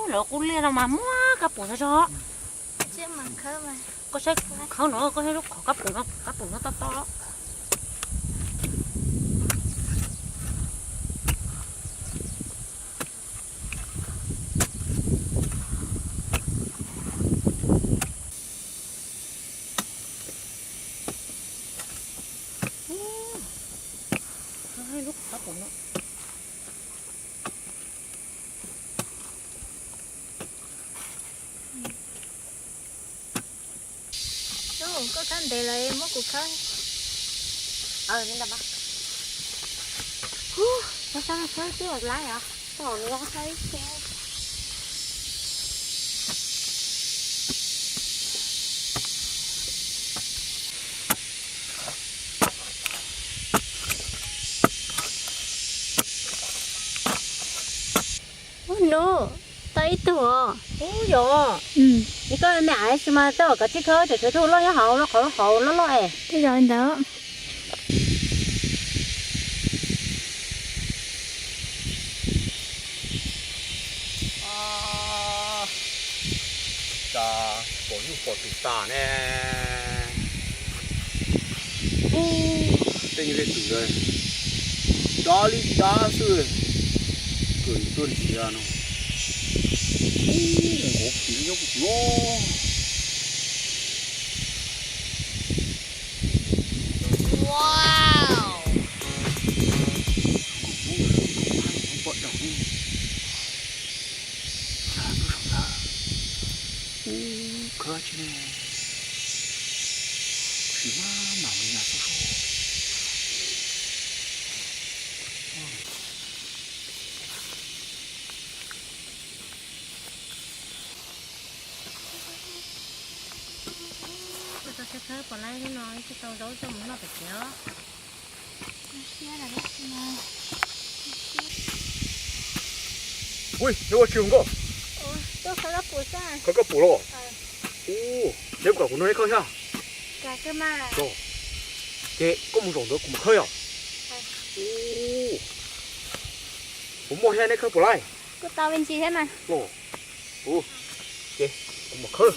Lawv qub liaj no mas muaj kab pum ntau zog. Koj saib khawb no, koj saib lub qhov kab pum no, kab pum no tob tob. Lub qhov kab pum no. Koj khawb ntev lawm, muab kuv khawb. Ub, koj sab no khawb twb lawm os, koj hauv no khawb ib tse. Ub nus, tau ib tug os. Ub yog, koj me ab sis mas tej zaum kav tsij khawb, tsam tshuav ib tug loj nyob hauv lub qhov lub hauv loj loj es. Tej zaum li ntawd. Cas pom nyuj pom twm tas ne. Ub, tej nyuj tej twm ntawd dab li dab xwb, kawm tuaj nrhiav no. Ub, nkaus pim nyob puag tim no. Ub, khawb tsi ne. Tsis maj mam mus nyas xub sub. Koj tau saib khawb pom laib hnub no ib tsis tau zaub coj mus noj pem kev os. Ui, neb ua tsi nkauj? Khawb koj pum los? Ub, neb kom kuv nrog neb khawb thiab. Ces koj mus zaum ntawd kuv mus khawb yom. Ub, kuv muaj thiab, neb khawb puas laij? Los, ub, ces kuv mus khawb.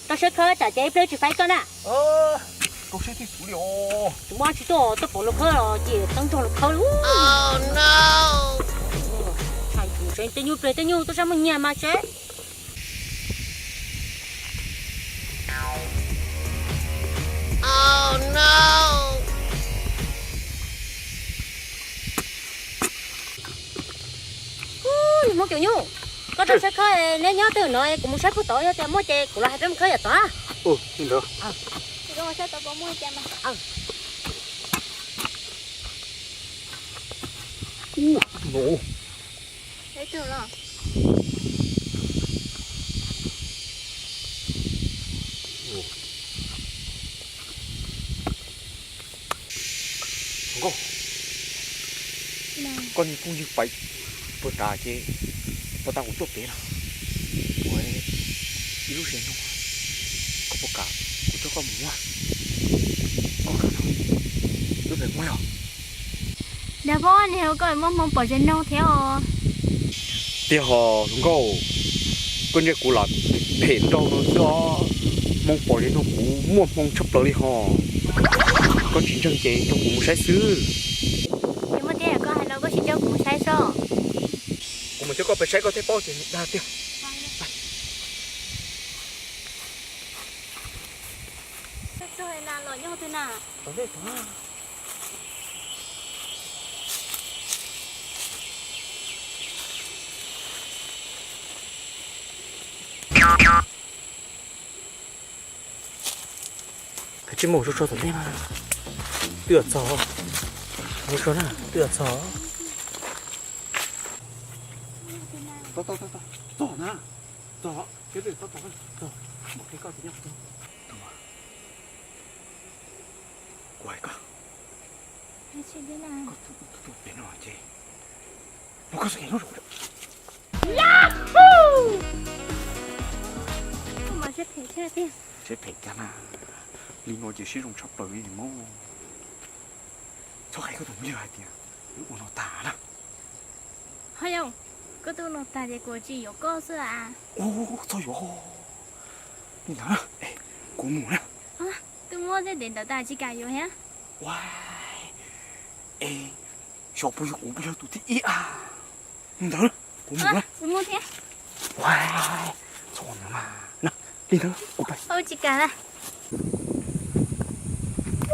Koj saib khawb tsam ces ib pliag tsis faib koj na. Koj saib twb xub li os. Tus muaj tsis tuaj, tuaj pom lus khawb los ces teeb nrog lus khawb li. Tshais kuv saib tej nyuj pliag tej nyuj tuaj saib muaj nyiaj mas saib. Ub, niag Hmoob Cus Nyuj, koj rau saib khawb, neb nyob twg no kuv mus saib puag tod, yog tias muaj ces kuv los hais peb mus khawb yam tod. Ub, tus no. Nkauj, koj niag phooj ywg pais puag tas ces puag ta kuv tuaj pem no, kuv ib lub zeem nug, koj puas kam kuv coj koj mus muag, koj kam no, lub pem muag yog. Dag Poob, niag koj muaj hmoo pom zeem nug thiab os. Tiag hos Hluas Nkauj, koj ntsia kuv lam phem nraug no xwb os. Hmoo pom zeem nug kuv muaj hmoo tshaj plaws li hos. Koj tsis ntseeg ces nrog kuv mus saib xwb. Ces muaj tiag koj hais no koj sim coj kuv mus saib sob. Kuv mus coj koj pais saib koj thiaj paub ces dag tiag. Los nyob twg na? Kav tsij mus tso tso tom ntej mas. Twb yuav txog. Mus tso na, twb yuav txog. Txog na. Txog. Txog. Mus qhia koj tus nyob. Kuv hais koj, koj tuaj pem no ces muab koj txoj kev hlub rau kuv. Tsheb phem cas na, li no ces siab zoo tshaj plaws li mog. Txhob hais koj tus muam hais tias wb ua no tag na. Ho yog, koj twb ua no tag ces kuv tsis yuav koj xwb a. Ua txhob yuav li ntawd na, kuv mus na. Twb muab tej ntev ntawd tas tsis kam yuav thiab. Ua, es xyov puas yog kuv puas yog tus thib ib a. Li ntawd kuv mus na. Kuv mus thiab. Ua, txhob ua ntawd mas, li ntawd kuv pais. Tsis kam na.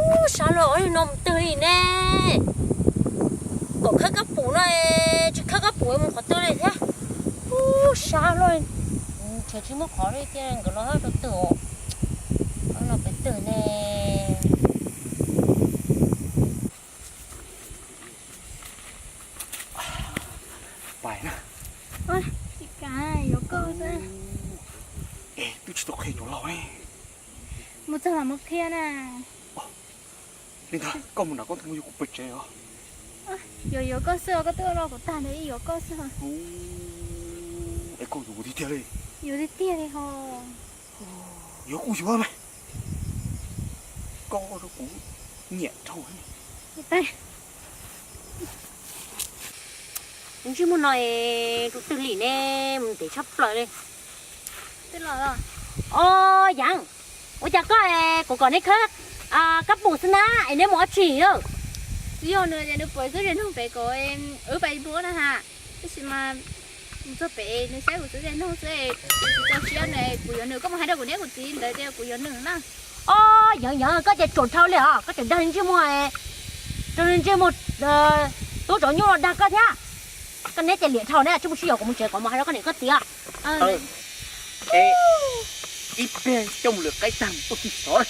Ub, sab loj li no mus twg li ne? Kom khawb kab pum no, tsis khawb kab pum mus qhov twg li thiab. Ub, sab loj. Ntshe tsis muaj qhov li tiag, nkawd los hab rau twg os. Los pem twg ne? Pais na. Tsis kam yuav koj xwb. Es twb tsis tau qhia cov laus ne. Mus txog mam mus qhia na. Li ntawd koj mus nram koj tus muam, yog kuv pais tsev os. Yuav yuav koj xwb, koj twb ua no kuv tag nrho, yuav koj xwb. Es koj yuav kuv tiag tiag li? Yuav tiag tiag li ho. Yuav kuj yuav mas. Koj ua rau kuv nyiam dhau. Ntsej muag no tus twg li ne, mus ntev tshaj plaws li. Os Yeev, ua cas koj, kuv kom neb khawb kab pum xwb na, es neb mus ua dab tsi? Twb yog nws tias nws pom txuj zes noog pem kom wb pais npuab na ha. Tab sis mas mus txog pem nws saib kuv txuj zes noog xwb, kuv tsis tau siab nws, kuv yuav nws. Koj mus hais rau kuv niam kuv txiv ntawd tias kuv yuav nws na. Os Yeev, Yeev, koj ces ruam dhau li os, koj tseem dag ntsej muag, rau ntsej muag tub tsaus nyuj los dag koj thiab. Koj neb ces liam dhau ne, tsis mus sib yaum, kuv mus tsev, kuv mus hais rau koj niam koj txiv. Ib pliag coj mus lwm qaib tag tuaj tsis xov.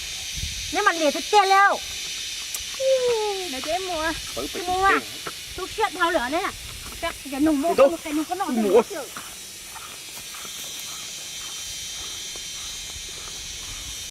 Neb mas liam tiag tiag li. Tsis mus, tu siab dhau lawm ne. Nug mus, nug koj noj.